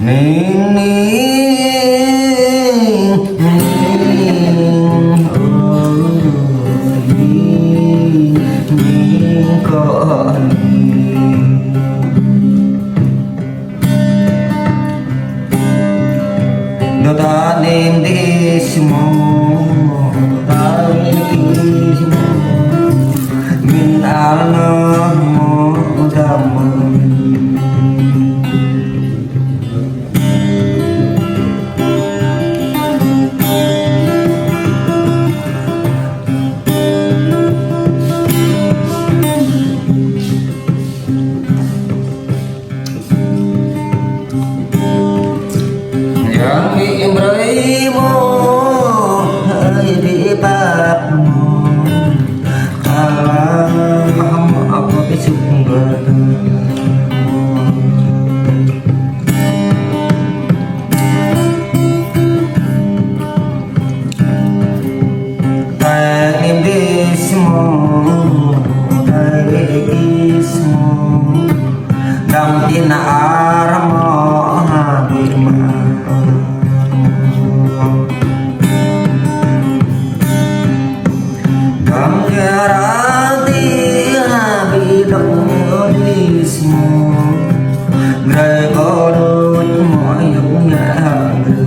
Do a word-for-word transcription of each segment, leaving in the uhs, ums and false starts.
Ning, ning, ning, ơ, ning, ning, kơ ning. Dŏ ta ning di smo, dŏ ta ning di smo. Min al na mo dam. Yang ƀĭ brơi mơ̆, ơi ƀĭ pap mơ̆, kalah mơ̆, akŏ ƀĭ sŭk gơ̆. Tơlơi ƀĭ smo, tơlơi ƀĭ smo, dăm tin ar mơ̆ ha ƀĭ mă. Dăm tin ar ti ha ƀĭ dŏ ƀĭ smo, brơi kơ đôč mơ̆ yŏng ñă ha ƀĭ.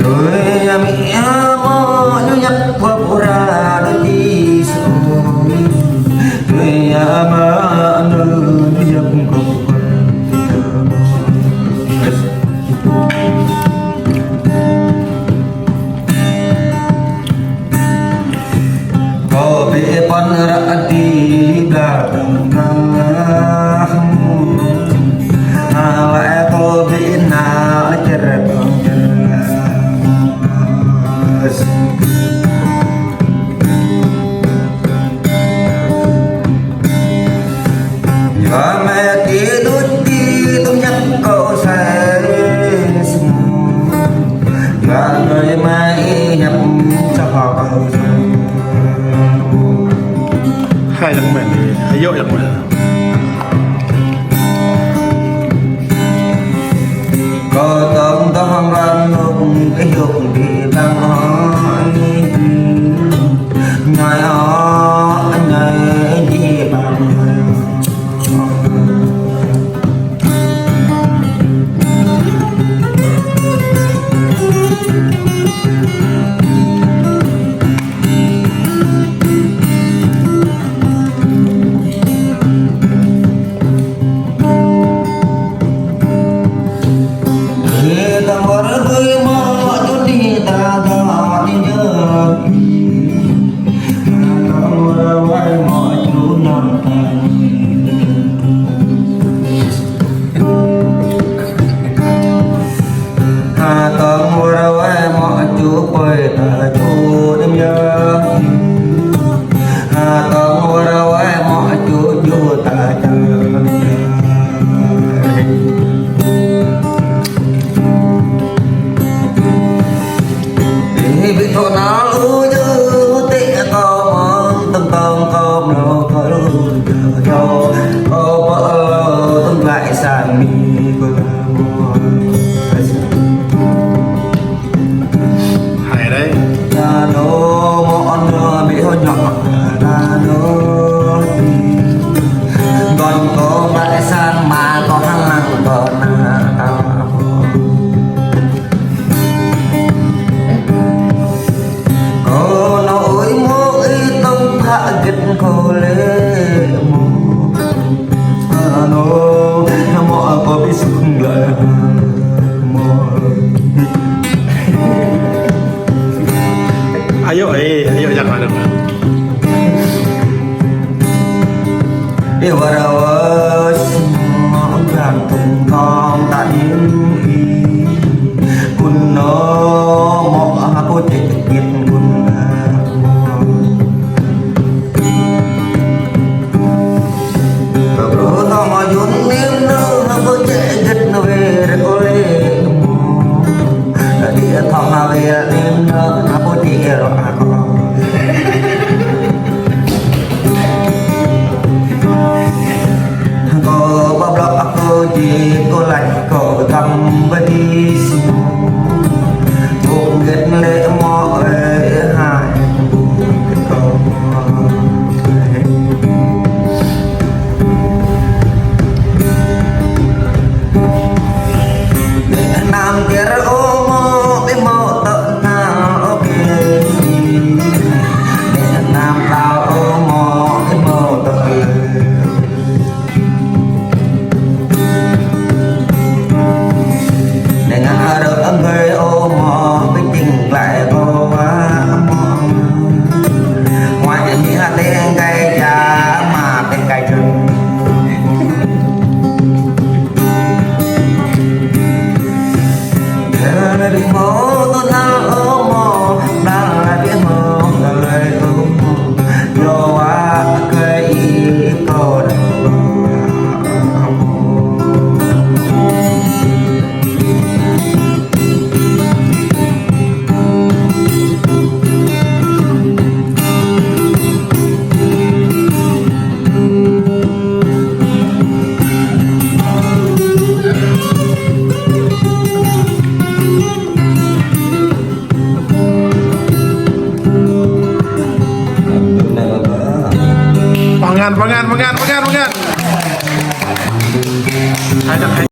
Tui amĭ ama ñu ñăp kơ pura đa ti sui. Tui ama anŭn ñu ñăp kơ pura. Kơ ƀĭ păn ră ti bla tơng tơng ah. Ala kơ ƀĭ na čer tơng čer. Yua mơ̆ ti đôč ti tŭm ñăp kơ sai smu. Yua đơi mơ̆ ñăp čah kơ sai. Hai yang mơ̆, ayo yang mơ̆. Kơ tơm tơm ran lŭk kơ yŭk ƀĭ bang hoi. Ñai ơ, ñai ƀĭ bang hoi. Hay đấy. Ayo, eh, ayo, jangan. Ih, wara wes, mă gantŭng tong ta in i. Kun nô, mă ha kô ček ček kun nô. Kơ bruă tong mă yun